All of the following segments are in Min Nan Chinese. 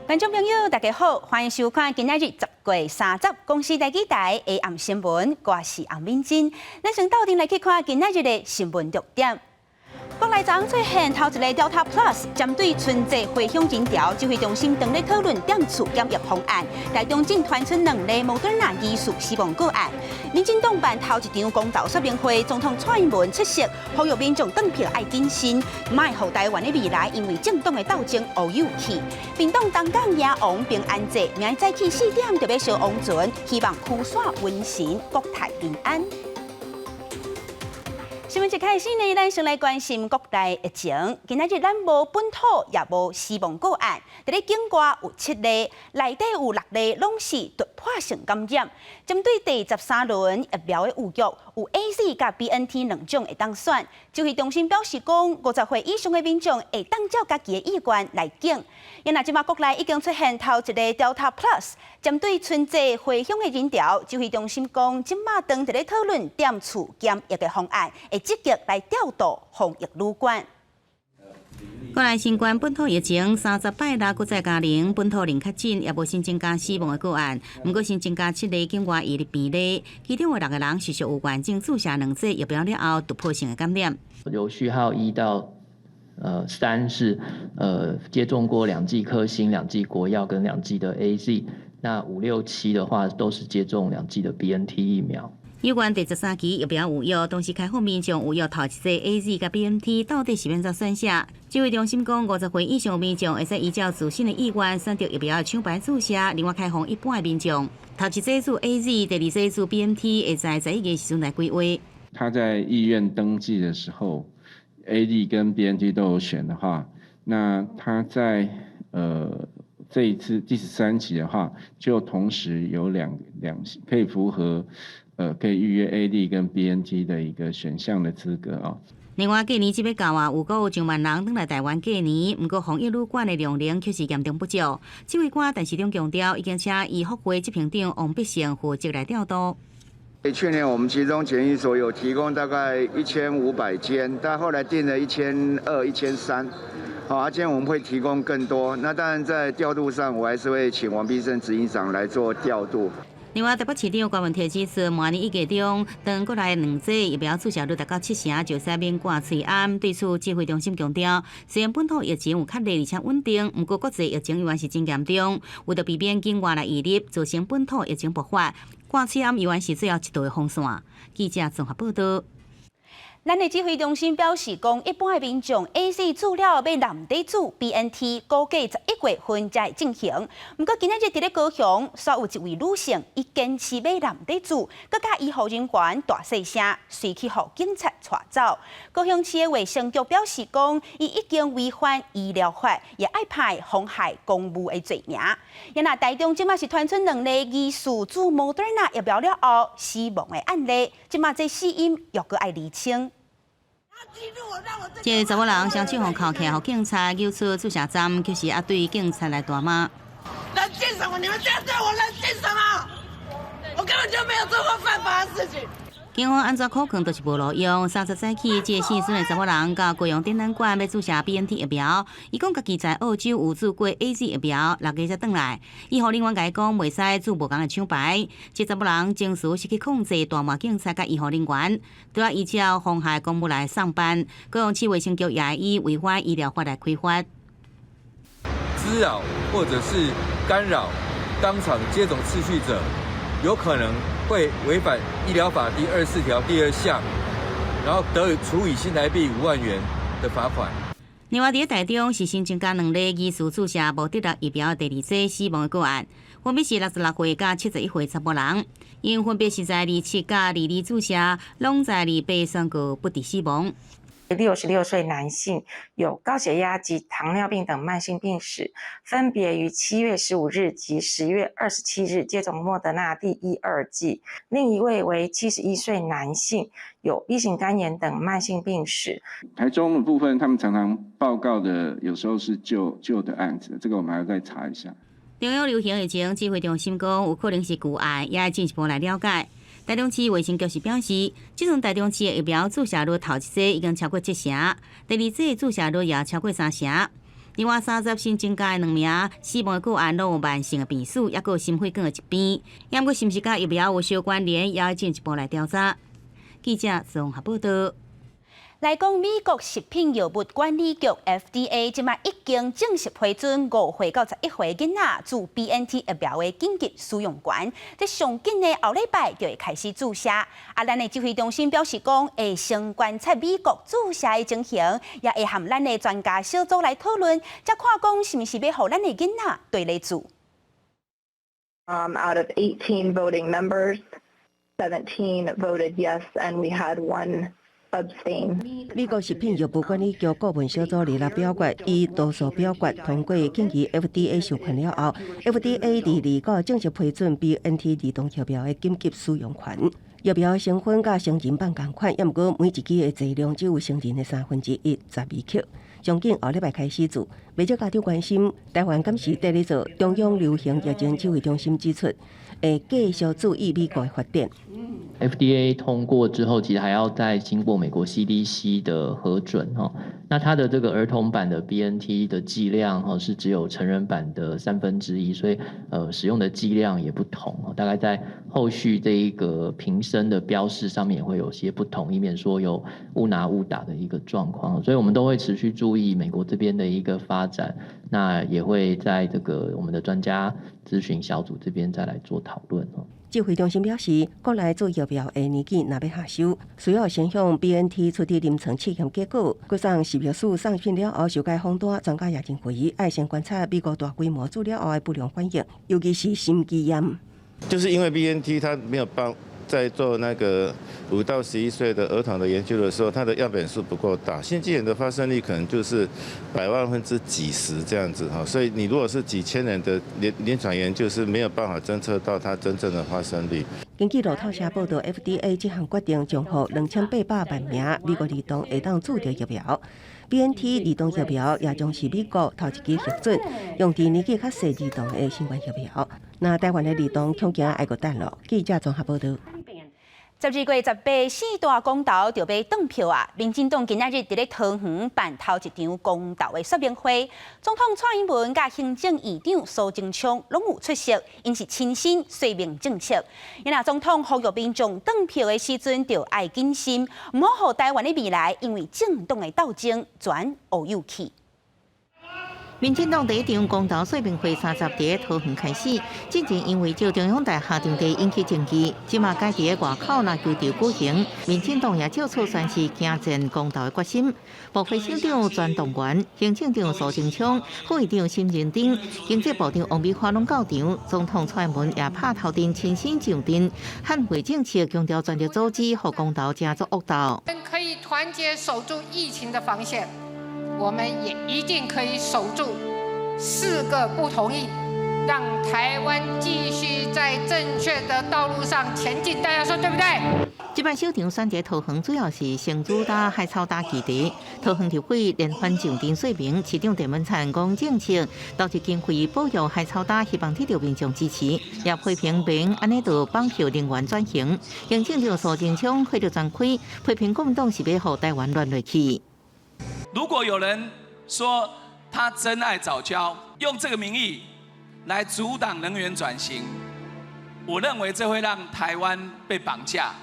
觀眾朋友，大家好，歡迎收看今仔日10月30公視台語台下暗新聞，我是洪敏珍。咱先鬥陣來去看今仔日的新聞重點。國內昨昏出現頭一个 Delta Plus，針對春節回鄉人潮，指揮中心當咧討論點厝檢疫方案。台中正傳出兩例莫德納疑似死亡個案。民進黨辦頭一場公投說明會，總統蔡英文出席，呼籲民眾轉票愛謹慎，莫予台灣的未來因為政黨的鬥爭烏有去。屏東東港迎王平安祭，明仔早起4點就欲燒王船，希望驅散瘟神，國泰民安。新聞一開始呢，咱先來關心國內疫情。今仔日咱無本土也無死亡個案，佇咧境外有七例，內底有六例，攏是突破性感染。針對第13輪疫苗的預約，有 AZ佮 BNT 兩種會當選。指揮中心表示講，50歲以上的民眾會當照家己的意願來揀。因若這馬國內已經出現頭一个 Delta Plus，針對春節回鄉的人潮，指揮中心講，這馬當佇咧討論踮厝檢疫的方案，會積極來調度防疫旅館。國內新冠本土疫情30拜六，閣再加零，本土零確診，也無新增加死亡的個案。毋過新增加七例境外移入病例，其中有六個人是屬有完整注射兩劑疫苗了後突破性的感染。有序號1到3是接種過兩劑科興、兩劑國藥跟兩劑的 AZ，那五六七的話都是接種兩劑的 BNT 疫苗。有關第13期疫苗預約，同時開放民眾預約頭一劑 AZ 佮 BNT，到底是欲按怎選擇？指揮中心講，50歲以上民眾會使依照自身的意願選擇疫苗的廠牌注射。另外開放一般的民眾，頭一劑注 AZ，第二劑注 BNT，會在11月時陣來規劃。他在醫院登記的時候，AZ 跟 BNT 都有選的話，那他在這一次第13期的話，就同時有兩兩可以符合，可以預約 AZ 跟 BNT 的一個選項的資格啊。另外，過年這欲到啊，有閣有上萬人轉來台灣過年，毋過防疫旅館的量能卻是嚴重不足。指揮官陳時中強調，已經請醫福會執行長王必勝負責來調度。去年我們集中檢疫所有提供大概1500間，但後來訂了1200、1300。好，啊，今天我們會提供更多。那當然在調度上，我還是會請王必勝執行長來做調度。另外，台北市長柯文哲指出，明年1月中，當國內兩劑疫苗注射率達到七成，就使免掛喙罨。對此，指揮中心強調，雖然本土疫情有較熱而且穩定，毋過國際疫情依然是真嚴重，為著避免境外來移入，造成本土疫情爆發，掛喙罨依然是最後一道的防線。記者綜合報道。咱的指揮中心表示，講一般的民眾 AZ 注了欲藍底注 BNT，估計11月份才會進行。毋過今仔日佇咧高雄，煞有一位女性，伊堅持欲藍底注，閣佮醫護人員大細聲，隨去予警察帶走。高雄市的衛生局表示講，伊已經違反醫療法，也愛判妨害公務的罪名。也若台中這馬是傳出兩例疑似注莫德納疫苗了後死亡的案例，這馬這死因猶閣愛釐清。這个查某人雙手予銬起來，予警察揪出注射站，卻是猶對警察來大罵。冷靜什麼？你們這樣對我冷靜什麼？我根本就沒有做過犯法的事情。警方按怎苦勸都是無路用。30早起，這个姓孫的查某人到高雄展覽館欲注射 BNT 疫苗，伊講家己在澳洲有注過 AZ 疫苗，6月才轉來。醫護人員共伊講袂使注無仝的廠牌。這查某人情緒失去控制，大罵警察佮醫護人員，除了依照妨害公務來送辦，高雄市衛生局也以違反醫療法來開罰。滋擾或者是干擾當場接種次序者，有可能會違反醫療法第24條第2項，然後得處以新台幣5萬元的罰款。另外，佇台中是新增加兩例疑似注射莫德納疫苗第二劑死亡的個案，分別是66歲佮71歲查某人，𪜶分別是在27佮22注射，攏在28宣告不治死亡。 66歲男性，有高血壓及糖尿病等慢性病史，分別於7月15日及10月27日接種莫德納第一、二劑。另一位為71歲男性，有 B 型肝炎等慢性病史。台中的部分，他們常常報告的有時候是舊舊的案子，這個我們還要再查一下。中央流行疫情指揮中心講，有可能是舊案，也愛進一步來了解。台中市衛生局是表示，這陣台中市的疫苗注射率頭一劑已經超過七成，第二劑注射率也超過三成。另外三十新增加的兩名死亡的個案，攏有慢性的病史，抑閣有心血管的疾病，猶毋過是毋是佮疫苗有相關聯，也要進一步來調查。記者綜合報道。來講，美國食品藥物管理局 FDA 這擺已經正式批准5歲到11歲囡仔注 BNT 疫苗的緊急使用權，這上緊的後禮拜就會開始注射。啊，咱的指揮中心表示講，會先觀察美國注射的情形，也會和咱的專家小組來討論，才看講是毋是欲予咱的囡仔綴來注。 Out of 18 voting members, 17 voted yes, and we had one abstain. 美國食品藥物管理局顧問小組二六表決，以多數表決通過建議 FDA 授權了後，FDA 佇二九正式批准 BNT 兒童疫苗的緊急使用權。疫苗成分佮成人版仝款，猶毋過每一劑的劑量只有成人的1/3，12克。上緊後禮拜開始注，袂少家長關心，台灣敢是綴咧做？中央流行疫情指揮中心指出，會繼續注意美國的發展。 FDA 通過之後，其實還要再經過美國 CDC 的核准哈。那它的這個兒童版的 BNT 的劑量哈是只有成人版的1/3，所以使用的劑量也不同。大概在後續這一個瓶身的標示上面也會有些不同，以免說有誤拿誤打的一個狀況。所以我們都會持續注意美國這邊的一個發展，那也會在這個我們的專家諮詢小組這邊再來做討論。指揮中心表示，國內注疫苗的年紀若欲下手，需要先向 BNT 取得臨床試驗結果，閣送食藥署送審了後修改方單。專家也認為，愛先觀察美國大規模注了後的不良反應，尤其是心肌炎。就是因為 BNT 它沒有幫在做那個5到11歲的兒童的研究的時候，它的樣本數不夠大，心肌炎的發生率可能就是百萬分之幾十這樣子哈，所以你如果是幾千人的臨床研究是沒有辦法偵測到它真正的發生率。根據路透社報道，FDA 這項決定將予2800萬名美國兒童會當注著疫苗。BNT 兒童疫苗也將是美國頭一支核准用佇年紀較細兒童的新冠疫苗。那台灣的兒童恐驚愛閣等囉。記者綜合報道。 12月18，四大公投就欲轉票啊！民進黨今仔日佇咧桃園辦頭一場公投的說明會，總統蔡英文佮行政院長蘇貞昌攏有出席，𪜶是親身說明政策。因為總統呼籲民眾轉票的時陣，就愛謹慎，毋好予台灣的未來因為政黨的鬥爭轉烏有去。民進黨第一場公投說明會三十佇桃園開始，之前因為借中央大學場地引起爭議，這馬改佇外口籃球場舉行。民進黨也借此宣示迎戰公投的決心。部會首長全動員、行政長蘇貞昌、副院長沈榮丁、經濟部長王美花攏到場，總統蔡英文也拍頭陣親身上陣，捍衛政策，強調全力阻止予公投成做惡鬥。可以團結守住疫情的防線。我們也一定可以守住四個不同意，讓台灣繼續在正確的道路上前進。大家說對不對？這擺首場選擇桃園，主要是先主打海草礁議題。桃園立委連番上陣說明，市長鄭文燦講政策，投入經費保育海草礁，希望得到民眾支持，也批評民按呢就綁票能源轉型。行政長蘇貞昌火力全開，批評國民黨是欲予台灣亂落去。如果有人說他珍愛藻礁，用這個名義來阻擋能源轉型，我認為這會讓台灣被綁架，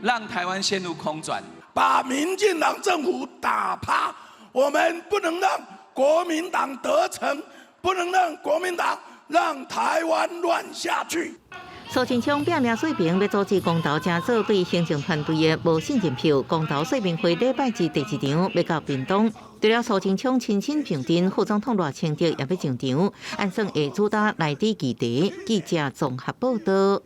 讓台灣陷入空轉，把民進黨政府打趴。我們不能讓國民黨得逞，不能讓國民黨讓台灣亂下去。蘇貞昌拼命說明，欲阻止公投成做對行政團隊的無信任票。公投說明會禮拜日第二場欲到屏東，除了蘇貞昌親身上陣，副總統賴清德也欲上場，按算會主打內地議題。記者綜合報道。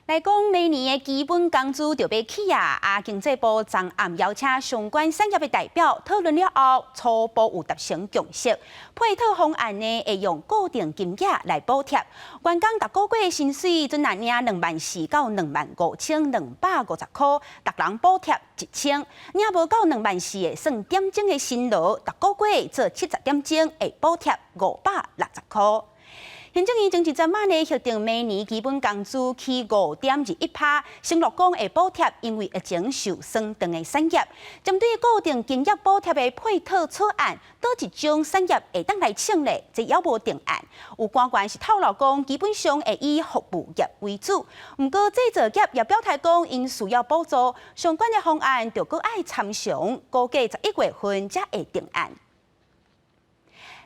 來講明年的基本工資就欲起啊！啊，經濟部昨暗邀請相關產業的代表討論了後，初步有達成共識。配套方案呢，會用固定金額來補貼。員工逐個月薪水陣若領24,000到25,250箍，逐人補貼1000。領無夠2萬4的算點鐘的辛勞，逐個月做70點鐘會補貼560箍。行政院前一陣仔呢，核定明年基本工資起5.21%，承諾講會補貼因為疫情受損斷的產業。針對固定經業補貼的配套草案，佗一種產業會當來請咧，這猶無定案。有官員是透露講，基本上會以服務業為主。毋過製造業也表態講，𪜶需要補助，相關的方案著閣愛參詳，估計11月份才會定案。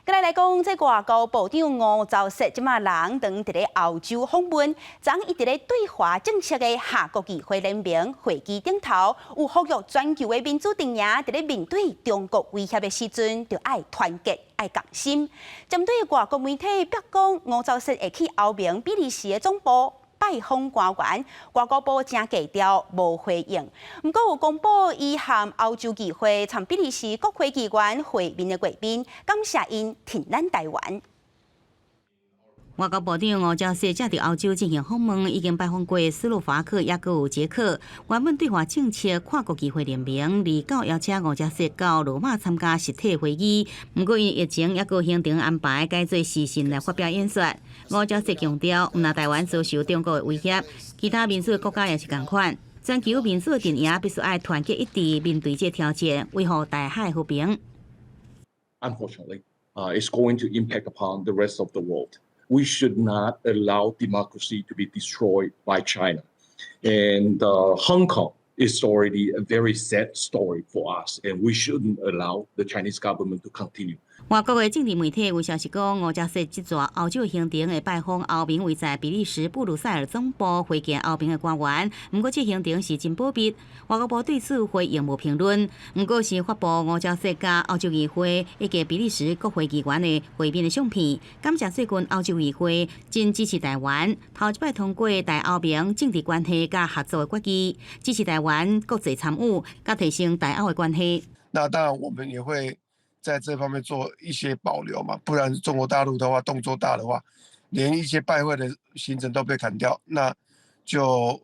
過來來講，這外交部長吳釗燮這馬人當佇咧歐洲訪問，昨伊佇咧對華政策的跨國議會聯盟會議頂頭，有呼籲全球的民主陣營佇咧面對中國威脅的時陣，著愛團結、愛共心。針對外國媒體報講，吳釗燮會去歐盟比利時的總部拜訪官員，外交部誠低調，無回應。毋過有公布，伊和歐洲議會參比利時國會議員會面的畫面，感謝𪜶挺咱台灣。外交部長吳釗燮正佇歐洲進行訪問，已經拜訪過斯洛伐克，抑閣有捷克。原本對華政策跨國議會聯盟29邀請吳釗燮到羅馬參加實體會議，毋過因疫情抑閣行程安排改做視訊來發表演說。吳釗燮強調，毋但台灣遭受中國的威脅，其他民主的國家也是仝款。全球民主陣營必須愛團結一致，面對這挑戰，維護台海和平。 Unfortunately, it's going to impact upon the rest of the world. We should not allow democracy to be destroyed by China. And Hong Kong is already a very sad story for us, and we shouldn't allow the Chinese government to continue. 外國的政治媒體有消息講，吳釗燮這逝歐洲行程會拜訪歐盟位在比利時布魯塞爾總部會見歐盟的官員。毋過，這行程是真保密。外交部對此回應無評論。毋過是發布吳釗燮佮歐洲議會以及比利時國會議員的會面的相片，感謝最近歐洲議會真支持台灣，頭一擺通過台歐盟政治關係佮合作的決議，支持台灣國際參與，佮提升台歐的關係。那當然，我們也會在這方面做一些保留嘛，不然中國大陸的話動作大的話，連一些拜會的行程都被砍掉，那就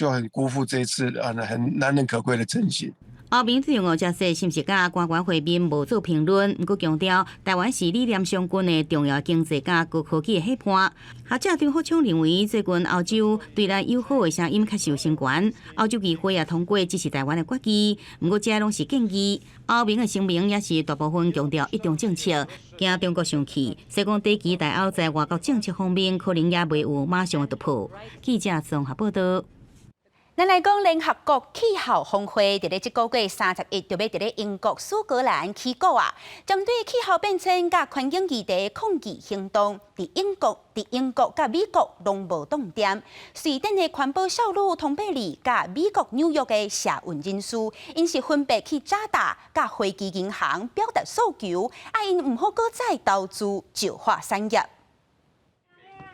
很辜負這一次啊很難能可貴的誠心。歐盟對吳釗燮是毋是佮官員會面無做評論，毋過強調台灣是理念相近的重要經濟佮高科技的伙伴。學者張福昌認為，最近歐洲對咱友好的聲音較受聲懸，歐洲議會也通過支持台灣的決議，毋過這攏是建議。歐盟的聲明也是大部分強調一中政策，驚中國生氣，所以講短期台歐在外交政策方面可能也袂有馬上的突破。記者綜合報道。咱來講聯合國氣候峰會，佇咧這個月31就欲佇咧英國蘇格蘭起鼓啊！針對氣候變遷佮環境議題抗議行動，佇英國佮美國攏無擋恬。瑞典的環保少女湯貝利佮美國紐約的社運人士，𪜶是分別去渣打佮花旗銀行表達訴求，愛𪜶毋好閣再投資石化產業。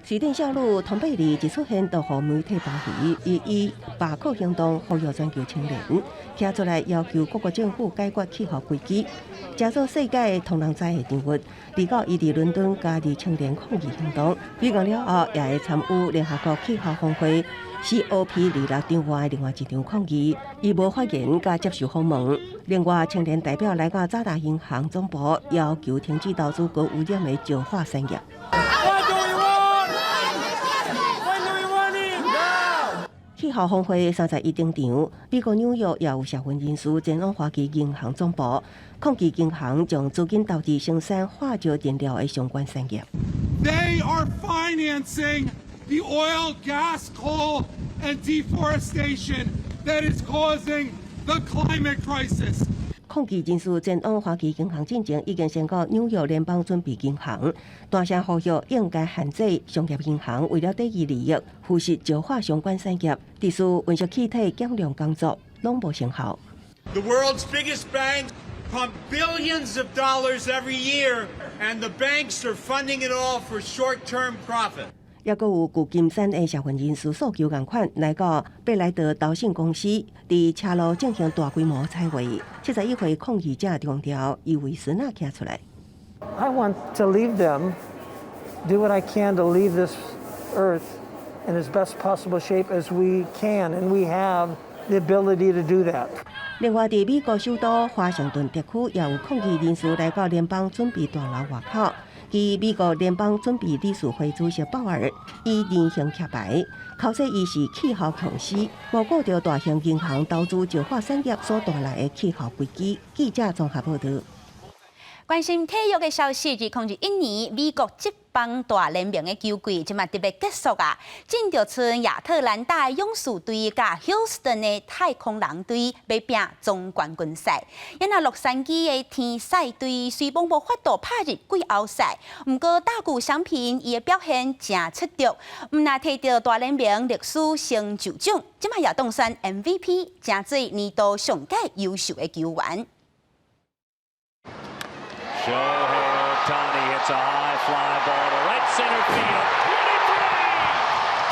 瑞典少女湯貝利一出現，就予媒體包圍，伊以罷課行動呼籲全球青年，站出來要求各國政府解決氣候危機，成做世界通人知的人物。29伊佇倫敦加入青年抗議行動，比講了後，也會參與聯合國氣候峰會 COP 26場外另外一場抗議，伊無發言佮接受訪問。另外，青年代表來到渣打銀行總部，要求停止投資高污染的石化產業。 What do we want? When do we want it? Now! 氣候峰會31登場，美國紐約也有社運人士前往花旗銀行總部抗議銀行將資金投資生產化石燃料的相關產業。 They are financing the oil, gas, coal, and deforestation that is causing the climate crisis. 抗議人士前往花旗銀行進前，已經先到紐約聯邦準備銀行，大聲呼籲應該限制商業銀行為了短期利益，扶持石化相關產業，致使溫室氣體減量工作攏無成效。 The world's biggest banks pump billions of dollars every year, and the banks are funding it all for short-term profit. 抑閣有舊金山的社運人士訴求仝款，來到貝萊德投信公司，佇車路進行大規模彩繪。71歲抗議者強調，伊為孫仔站出來。 I want to leave them, do what I can to leave this earth in as best possible shape as we can, and we have the ability to do that. 另外，佇美國首都華盛頓特區，也有抗議人士來到聯邦準備大樓外口，及美國聯邦準備理事會主席鮑爾以人形徛牌，口說伊是氣候強司，無顧著大型銀行投資石化產業所帶來的氣候危機。記者綜合報道。關心體育的消息，2021年美國職棒大聯盟的球季，這馬特別結束啊！進著賰亞特蘭大勇士隊佮休斯頓的太空人隊欲拚總冠軍賽。因啊洛杉磯的天使隊雖罔無法度拍入季後賽，毋過大谷翔平伊的表現誠出眾，毋但提著大聯盟歷史成就獎，這馬也當選 MVP，成做年度上蓋優秀的球員。 Shohei Ohtani hits a high fly ball to right center field.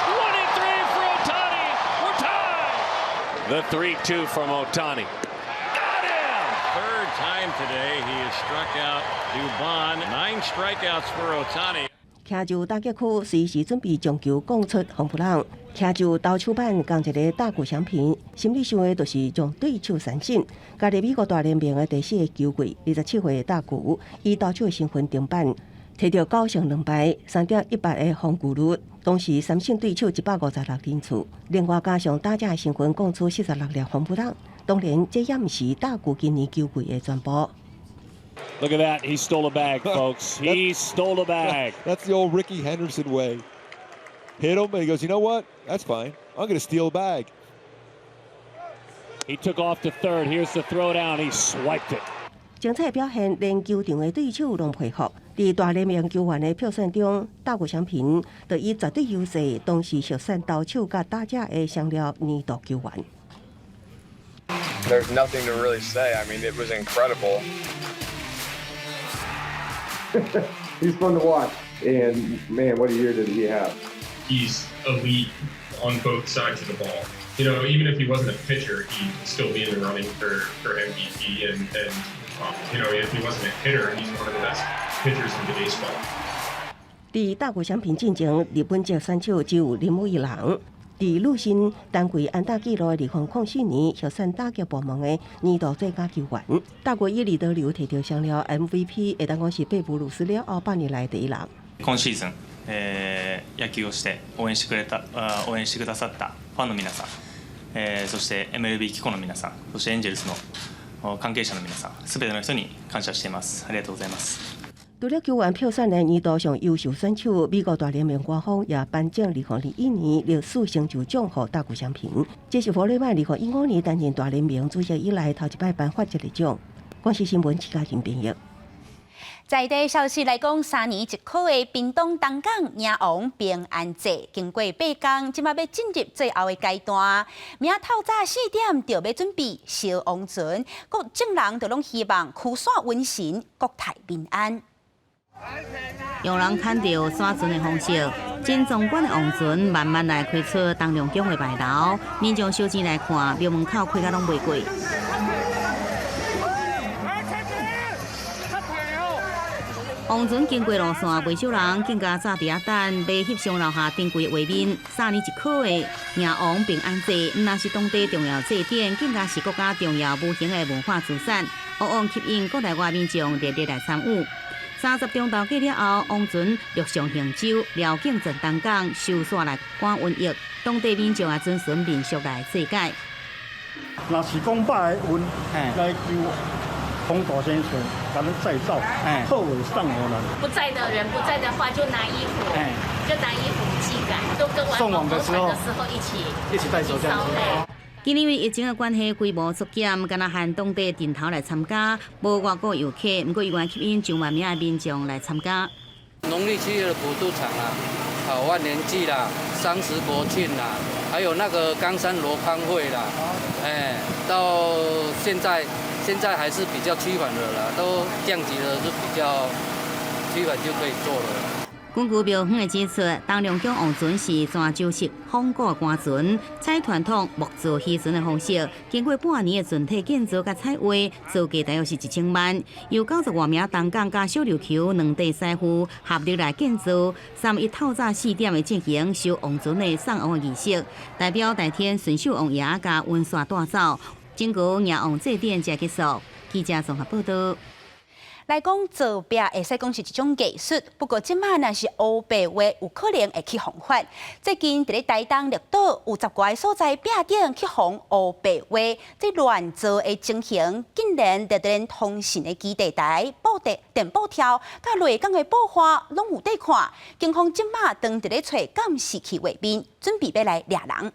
23! 23 for Ohtani. We're tied. The 3-2 from Ohtani. Got him! Third time today he has struck out Dubon. Nine strikeouts for Ohtani. 徛就打擊區隨時準備將球摃出紅布朗，徛就投手板仝一个大谷翔平，心裡想的就是將對手三振。加入美國大聯盟的第四个球季，27歲的大谷以投手的身份登板，提著9勝2敗，3.18的防禦率，同時三振對手156人次，另外加上打者的身份摃出46粒紅布朗。當然，這也毋是大谷今年球季的全部。 Look at that. He stole a bag, folks. He stole a bag. That's the old Rickey Henderson way. Hit him, and he goes, "You know what? That's fine. I'm going to steal a bag." He took off to third. Here's the throw down. He swiped it. 精彩表現，連球場的對手攏佩服。佇大聯盟球員的票選中，大谷翔平就以絕對優勢，同時獲選投手佮打者的雙料年度球員。 There's nothing to really say. I mean, it was incredible. He's fun to watch, and man, what a year did he have? He's elite on both sides of the ball. Even if he wasn't a pitcher, he'd still be in the running for MVP. And if he wasn't a hitter, he's one of the best pitchers in baseball. 佇大谷翔平進前，日本籍選手只有鈴木一郎。佇壘身單季安打紀錄的2004年，獲選打擊部門的年度最佳球員。大谷以二刀流提著雙料 MVP，會當講是貝ブ魯斯了後8年來第一人。今シーズン、野球をして応援してくれた応援してくださったファンの皆さん、そして MLB 機構の皆さん、そしてエンジェルスの関係者の皆さん、すべての人に感謝しています。ありがとうございます。除了球員票選的年度上優秀選手，美國大聯盟官方也頒獎2021年歷史成就獎予大谷翔平。這是弗瑞曼2015年擔任大聯盟主席以來頭一擺頒發這個獎。公視新聞徐嘉欣編譯。在地消息來講，3年一考的屏東東港迎王平安祭，經過8工，這馬欲進入最後的階段。明仔透早4點就欲準備燒王船，各眾人就攏希望驅散瘟神，國泰民安。用人牽著徙船的方式，真壯觀的王船慢慢來開出東龍宮的牌樓，民眾燒錢來看，廟門口開甲攏袂過。王船經過路線，袂少人更加早佇遐等，欲翕相留下珍貴的畫面。3年一考的迎王平安祭，毋但是當地重要祭典，更加是國家重要無形的文化資產，往往吸引國內外民眾熱烈來參與。30中晝過了後，王船陸上行舟，繞境全東港，收煞來趕瘟疫。當地民眾也遵循民俗來祭改。若是講百个瘟來求洪大仙祖，共咱再造，好話送予咱。不在的人不在的話，就拿衣服，就拿衣服祭改，都跟送往的時候一起一起帶走這樣子。今年因為疫情的關係，規模縮減，干焦限當地陣頭來參加，無外國遊客，毋過依然吸引上萬名的民眾來參加。農曆7月的普渡場啊，好萬年祭啦，雙十國慶啦，還有那個岡山羅龕會啦，哎，到現在現在還是比較趨緩的啦，都降級了，就比較趨緩就可以做了。根據廟方的指出，東龍宮王船是泉州式仿古官船，採傳統木造漁船的方式，經過半年的船體建造佮彩畫，造價大約是1000萬。由90外名東港佮小琉球兩地師傅合力來建造。31透早4點會進行燒王船的送王的儀式，代表代天巡守王爺共瘟煞帶走，整個迎王祭典才結束。記者綜合報道。來講造壁會使講是一種藝術，不過這馬若是烏白畫，有可能會去犯法。最近佇咧台東綠島有十外个所在壁頂去予烏白畫，這亂造的情形，竟然佇連通訊的基地台、布電電布條、佮內港的布花攏有佇看。警方這馬正佇咧揣監視器畫面，準備欲來掠人。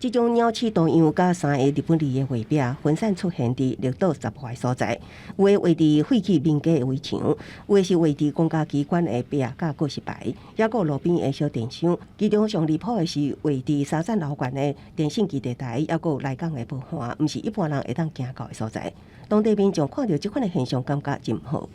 這種鳥鼠圖樣佮三個日本字的畫壁分散出現佇綠島十外个所在，有的畫佇廢棄民家的圍牆，有的是畫佇公家機關的壁佮告示牌，抑閣路邊的小電箱。其中上離譜的是畫佇沙贊樓懸的電信基地台，抑閣內港的報岸，毋是一般人會當行到的所在。當地民眾看著這款的現象，感覺真毋好。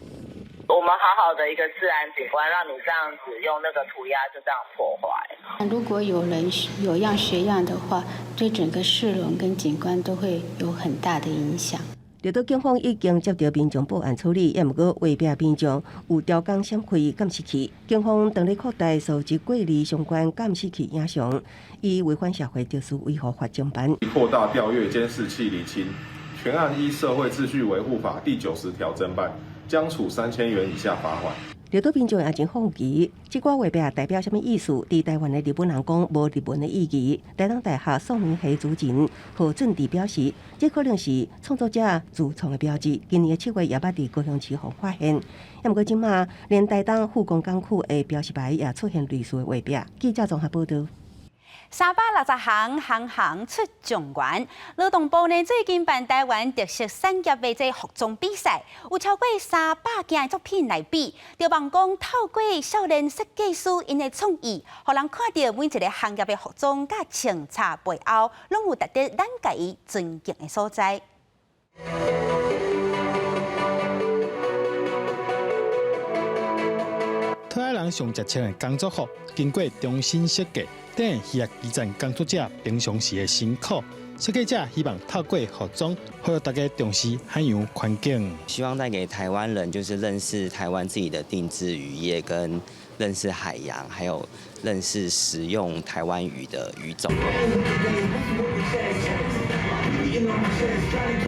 我們好好的一個自然景觀，讓你這樣子用那個塗鴉就這樣破壞。如果有人有樣學樣的話，對整個市容跟景觀都會有很大的影響。綠島警方已經接到民眾報案處理，也毋過畫壁民眾有刁工閃開監視器，警方當咧擴大收集過濾相關監視器影像，以違反社會秩序維護法偵辦。擴大調閱監視器釐清，全案依社會秩序維護法第90條偵辦。將處3000元以下罰款。綠島民眾也真好奇，這掛畫壁代表啥物意思？佇台灣的日本人講無日文的意義。台東大學宋明系主任何俊迪表示，這可能是創作者自創的標誌。今年的7月也捌佇高雄市予發現。毋過這馬連台東富岡港區的標示牌也出現類似的畫壁。記者綜合報導。360行，行行出狀元。勞動部呢最近辦台灣特色產業的這服裝比賽，有超過300件的作品來比。著望講透過少年設計師𪜶的創意，予人看著每一个行業的服裝佮穿插背後，攏有值得咱共伊尊敬的所在。台灣人上常穿的工作服，經過重新設計，等魚仔基層工作者平常時的辛苦。設計者希望透過服裝，予大家重視海洋環境。希望帶給台灣人，就是認識台灣自己的定製漁業，跟認識海洋，還有認識食用台灣魚的魚種。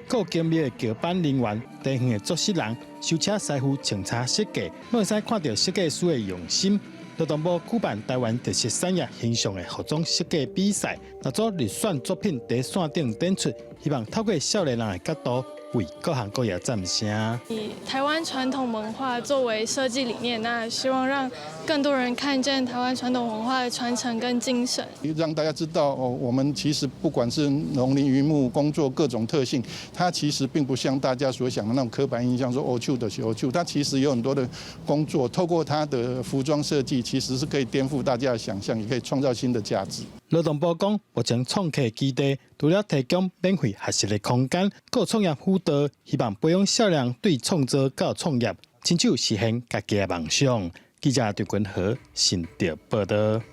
夠精密的橋板人員，地方的作穡人，修車師傅穿插設計，攏會使看著設計師的用心。勞動部舉辦台灣特色產業形象的服裝設計比賽，六組入選作品佇線頂展出，希望透過少年人的角度，為各行各業讚聲。以台灣傳統文化作為設計理念，那希望讓更多人看見台灣傳統文化的傳承跟精神。讓大家知道哦，我們其實不管是農林漁牧工作各種特性，它其實並不像大家所想的那種刻板印象，說黑手就是黑手，它其實有很多的工作，透過它的服裝設計，其實是可以顛覆大家的想象，也可以創造新的價值。勞動部講，目前創客基地除了提供免費學習的空間，閣創業輔導，希望培養少年對創造佮創業，親手實現家己的夢想。記者張君和新竹報導。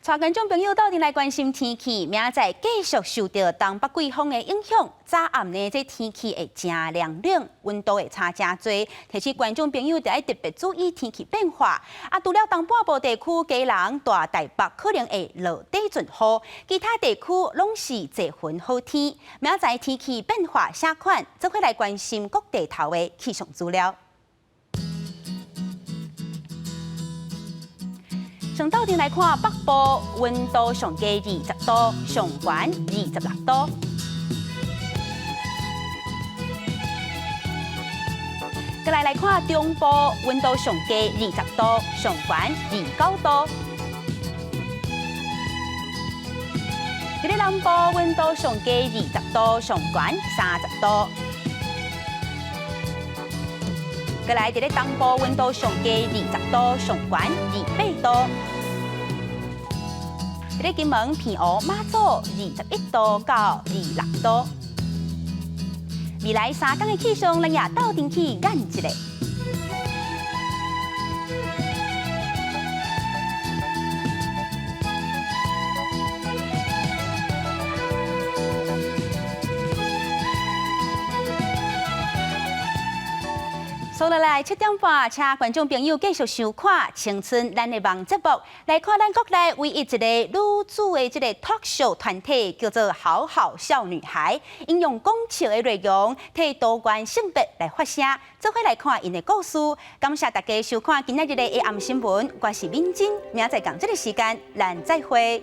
帶觀眾朋友鬥陣來關心天氣，明仔載繼續受著東北季風的影響，早暗呢這天氣會誠涼冷，溫度會差誠濟。提醒觀眾朋友著愛特別注意天氣變化。啊，除了東半部地區，基隆、大台北可能會落底陣雨，其他地區攏是濟雲好天。明仔載天氣變化啥款，做伙來關心各地頭的氣象資料。先鬥陣來看北部溫度上低20度，上懸26度。閣來來看中部溫度上低20度，上懸29度。佇咧南部溫度上低20度，上懸30度。閣來佇咧東部溫度上低20度，上懸28度。佇咧金門、澎湖、馬祖21度到26度。未來3工的氣象，咱也鬥陣去研一下。接落來7點半，請觀眾朋友繼續收看《青春咱的夢》節目，來看咱國內唯一一個女子的這個 talk show 團體，叫做好好笑女孩，𪜶用講笑的內容，替多元性別來發聲，做伙來看𪜶的故事。感謝大家收看今仔日的下暗新聞，我是敏珍，明仔載仝這個時間，咱再會。